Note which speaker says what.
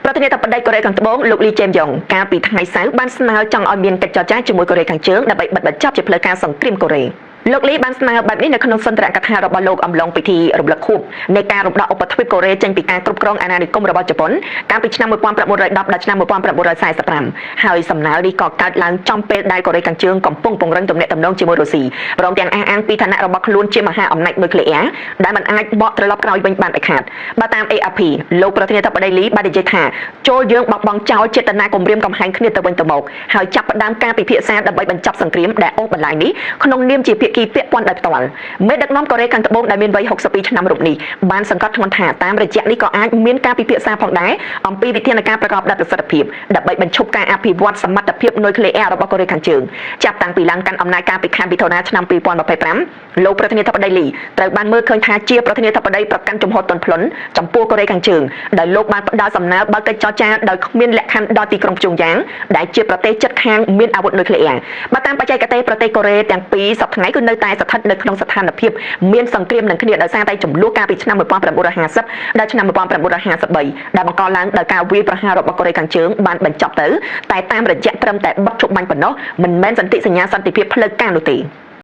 Speaker 1: ប្រធានាធិបតីកូរ៉េខាងត្បូងលោកលីជេមយ៉ុងកាលពីថ្ងៃសៅរ៍បានស្នើចង់ឲ្យមានកិច្ចចរចាជាមួយកូរ៉េខាងជើងដើម្បីបិទបញ្ចប់ជាផ្លូវការសង្គ្រាមកូរ៉េលោកលីបានស្នើបែបនេះនៅក្នុងសន្ទរកថារបស់លោកអំឡុងពិធីរំលឹកខួបនៃការរំដោះឧបទ្វីបកូរ៉េចេញពីការគ្រប់គ្រងអាណានិគមរបស់ជប៉ុនកាលពីឆ្នាំ1910ដល់ឆ្នាំ1945ហើយសំណើនេះក៏កើតឡើងចំពេលដែលកូរ៉េខាងជើងកំពុងពង្រឹងទំនាក់ទំនងជាមួយរុស្ស៊ីព្រមទាំងអះអាងពីឋានៈរបស់ខ្លួនជាមហាអំណាចនុយក្លេអ៊ែរដែលមិនអាចបកត្រឡប់ក្រោយវិញបានដាច់ខាតបើតាម AFP លោកប្រធានាធិបតីលីបាននិយាយថាចូលយើងបោះបង់ចោលចេតនាគំរាមកំហែងគ្នាទៅវិញទៅមកហើយចាប់ផ្ដើមការពិភាក្សាដើម្បីបញ្ចប់សង្គ្រាមដែលអូសបន្លាយនេះក្នុងនាមជាភាគីពាក់ព័ន្ធដោយផ្ទាល់មេដឹកនាំកូរ៉េខាងត្បូងដែលមានវ័យ62ឆ្នាំរូបនេះបានសង្កត់ធ្ងន់ថាតាមរយៈនេះក៏អាចមានការពិភាក្សាផងដែរអំពីវិធានការប្រកបដោយប្រសិទ្ធភាពដើម្បីបញ្ឈប់ការអភិវឌ្ឍសមត្ថភាពនុយក្លេអ៊ែររបស់កូរ៉េខាងជើងចាប់តាំងពីឡើងកាន់អំណាចកាលពីខែមិថុនាឆ្នាំ2025លោកប្រធានាធិបតីលីត្រូវបានមើលឃើញថាជាប្រធានាធិបតីប្រកាន់ជំហរទន់ភ្លន់ចំពោះកូរ៉េខាងជើងដោយលោកបានផ្ដល់សំណើបើកកិច្ចចរចាដោយគ្មានលក្ខខណ្ឌដល់ទីក្រុងព្យុងយ៉ាងដែលជាប្រទេសជិតខាងមានអាវុធនុយក្លេអ៊ែរបើតាមបច្ចេកទេសប្រទេសកូរ៉េទាំងពីរសប្តាហ៍ថ្ងៃគឺនៅតែស្ថិតនៅក្នុងស្ថានភាពមានសង្គ្រាមនឹងគ្នាដោយសារតែចំនួនកាលពីឆ្នាំ1950ដល់ឆ្នាំ1953ដែលបង្កឡើងដោយការវាយប្រហាររបស់កូរ៉េខាងជើងបានបញ្ចប់ទៅតែតាមរយៈត្រឹមតែបទឈប់បាញ់ប៉ុណ្ណោះមិនមែនសន្ធិសញ្ញាសន្តិភាពផ្លូវការនោះទេ។